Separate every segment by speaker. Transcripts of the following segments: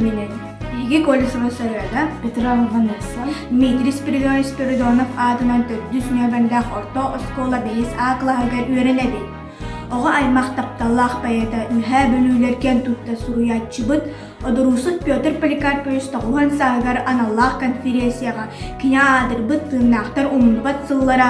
Speaker 1: тэтиминэн. Биһиги Колесова Сарыада,
Speaker 2: Петрова Ванесса,
Speaker 1: Дмитрий Спиридонович Спиридонов аатынан төрдүс нүөмэрдээх орто оскуола бэһис А кылааһыгар үөрэнэбит. Оҕо аймах тапталлаах поэта Үөһээ Бүлүүлэр киэн тутта суруйааччыбыт Одоруусут Петр Поликарпович тоҕуһан сааһыгар аналлаах конференцияҕа кини аатырбыт тыыннаахтар умнубат сыллара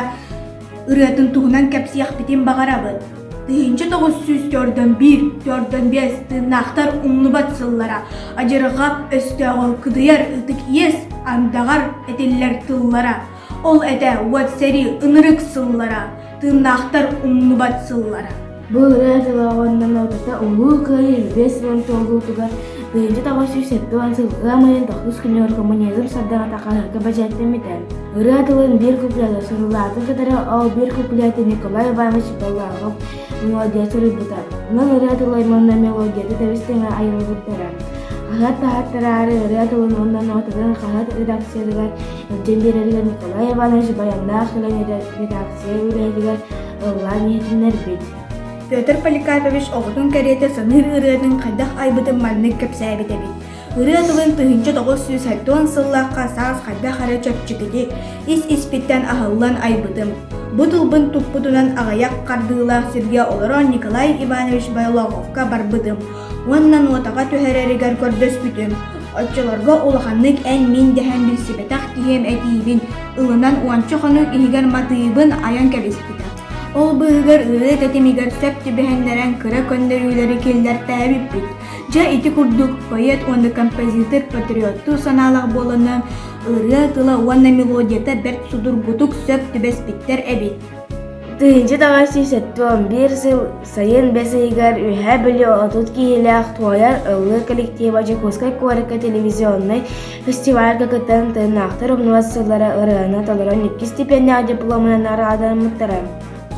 Speaker 1: ырыатын туһунан кэпсиэхпитин баҕарабыт. 1941, 45 тыыннаахтар умнубат сыллара, адьырҕа өстөөҕү кыдыйар ытык иэс андаҕар этиллэр тыллара, ол этэ уот сэрии ынырык сыллара, тыыннаахтар умнубат сыллара.
Speaker 2: Бу ырыа тыла уонна нотата Улуу Кыайыы 50 туолуутугар 1970 сыл ыам ыйын тохсус күнүгэр коммунизм сардаҥата хаһыакка бэчээттэммитэ. Ырыа тылын биир куплета сурулаатын кытары ол биир куплеты Николай Иванович Баллахов мелодия суруйбута. Онон ырыа тыла уонна мелодията тэбис-тэҥэ айыллыбыттара. Хаһыат таһааттараары ырыа тылын уонна нотатын хаһыат редакциятыгар илдьэн биэрэригэр Николай Иванович баяннаах кэлэн редакция үлэһитигэр ыллаан иһитиннэрбит.
Speaker 1: Петр Поликарпович оҕотун кэриэтэ саныыр ырыатын хайдах айбытын маннык кэпсээбит эбит. Ырыа тылын 1970 сыллаахха саас хайдах эрэ чэпчэкитик, ис-испиттэн аһыллан айбытым. Бу тылбын туппутунан аҕыйах хардыылаах сиргэ олорон Николай Иванович Байлоговка барбытым уонна нуотаҕа түһэрэригэр көрдөспүтүм. Оччолорго улаханнык эн-мин дэһэн билсибэтэх киһим этиибин ылынан уонча хонук иһигэр матыыбын айан кэбиспитэ. Ол быыһыгар ырыа тэтимигэр сөп түбэһиннэрэн кыра көннөрүүлэри киллэртээбиппит. Дьэ ити курдук поэт уонна композитор патриоттуу санаалаах буоланнар ырыа тыла уонна мелодията бэрт судургутук сөп түбэспиттэр эбит.
Speaker 2: 1971 сыл сайын бэс ыйыгар Үөһээ Бүлүү 30 киһилээх туойар ыллыыр коллектива Дьокуускай куоракка телевизионнай фестивальга кыттан тыыннаахтар умнубат сыллара ырыаны толорон иккис степеннээх дипломунан наҕараадаммыттара.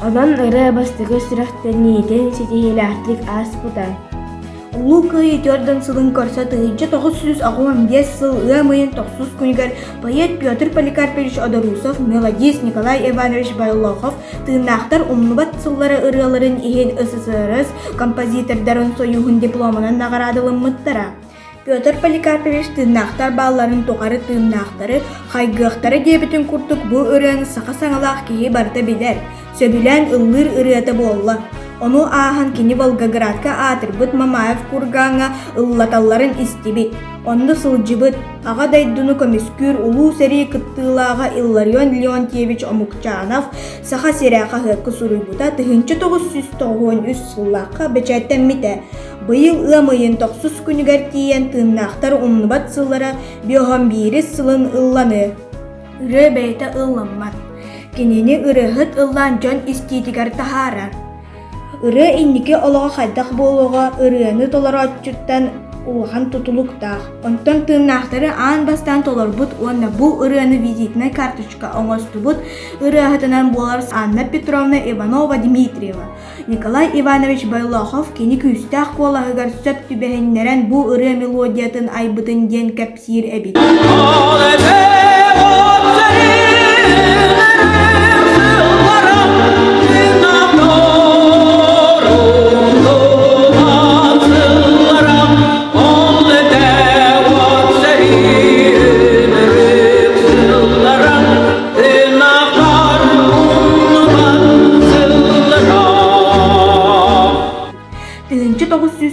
Speaker 2: Онон ырыа бастакы сүрэхтэниитин ситиһиилээхтик ааспыта.
Speaker 1: Улуу Кыайыы төрдүн сылын көрсө 1985 сыл ыам ыйын тохсус күнүгэр поэт Петр Поликарпович Одорусов, мелодист Николай Иванович Байлохов тыыннаахтар умнубат сыллара ырыаларын иһин СССР композитордарын союһун дипломунан наҕараадалыммыттара. Петр Поликарпович тыыннаахтар баалларын тухары тыыннаахтары хайгыахтара диэбитин курдук бу ырыаны саха саҥалаах киһи барыта билэр, сөбүлээн ыллыыр ырыата буолла. Ону ааһан кини Волгоградка аатырбыт Мамаев кургаҥҥа ыллаталларын истибит, онно сылдьыбыт, Аҕа дойдуну көмүскүүр Улуу сэрии кыттыылааҕа Илларион Леонтьевич Омукчанов Саха сирэ хаһыакка суруйбута 1993 сыллаахха бэчээттэммитэ. Быйыл ыам ыйын тохсус күнүгэр тиийэн тыыннаахтар умнубат сыллара биоһон биирис сылын ылланыы. Ырыа бэйэтэ ылламмат. Кинини ырыаһыт ыллаан дьон истиитигэр таһаарар. Ырыа инники олоҕо хайдах буолуоҕа ырыаны толорооччуттан улахан тутулуктаах. Онтон тыыннаахтары аан бастаан толорбут уонна бу ырыаны визитнай карточка оҥостубут ырыаһытынан буолар Анна Петровна Иванова-Дмитриева. Николай Иванович Байлохов кини күүстээх куолаһыгар сөп түбэһиннэрэн бу ырыа мелодиятын айбытын диэн кэпсиир эбит.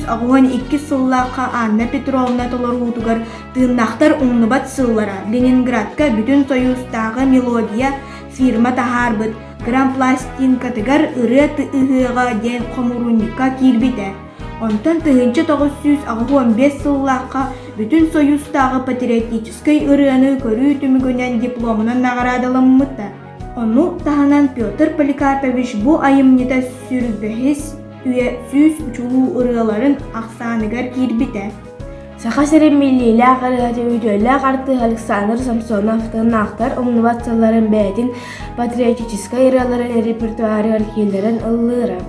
Speaker 1: 1982 сыллаахха Анна Петровна толоруутугар «Тыыннаахтар умнубат сыллара» Ленинградка Бүтүн Союзтааҕы мелодия фирма таһаарбыт грампластинкатыгар ырыа ыһыаҕа диэн хомуурунньукка киирбитэ. Онтон 1985 сыллаахха Бүтүн Союзтааҕы патриотическай ырыаны көрүү түмүгүнэн дипломунан наҕараадаламмыта. Ону таһынан Петр Поликарпович бу айымньыта сүрбэһис үйэ сүүс чулуу ырыаларын ахсааныгар киирбитэ.
Speaker 2: Саха сирин биллиилээх ырыаһыта үтүөлээх артыыс Александр Самсонов тыыннаахтар умнубат сылларын бэйэтин патриотическай ырыаларын репертуарыгар киллэрэн ыллыыра.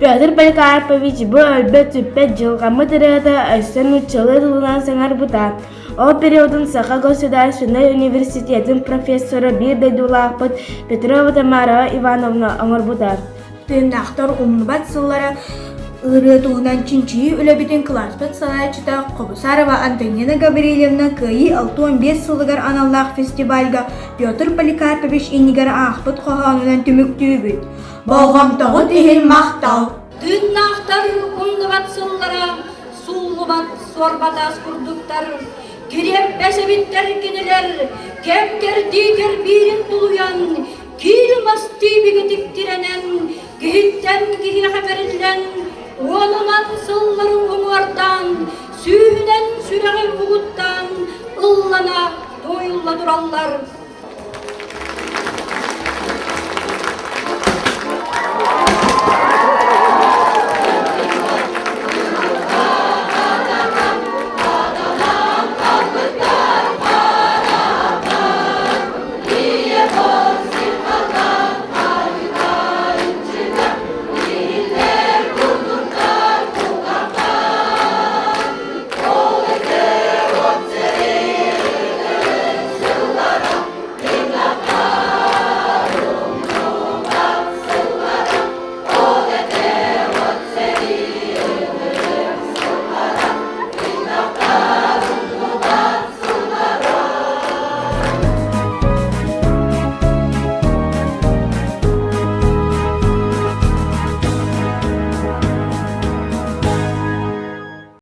Speaker 2: Петр Поликарпович бу өлбөт-сүппэт дьылҕаммыт ырыата өссө нууччалыы тылынан саҥарбыта. Ол периодун Саха государственнай университетын профессора биир дойдулаахпыт Петрова Тамара Ивановна оҥорбута.
Speaker 1: Тыыннаахтар умнубат сыллара. Ырыа туһунан чинчийии үлэбитин кылааспыт салайааччыта Хобусарова Антонина Гаврильевна Кыайыы 65 сылыгар аналлаах фестивальга Петр Поликарпович иннигэр аахпыт хоһоонунан түмүктүүбүт. Болҕомтоҕут иһин махтал!
Speaker 3: Тыыннаахтар умнубат сыллара сууллубат суорбатаас курдуктар, кириэппэс эбиттэр кинилэр, кэм-кэрдии кэрбиирин тулуйан, киил мастыы бигэтик тирэнэн, киһиттэн киһиэхэ бэриллэн, уонунан сыллары уҥуордаан, сүүһүнэн сүрэҕи угуттаан, ыллана, туойулла тураллар.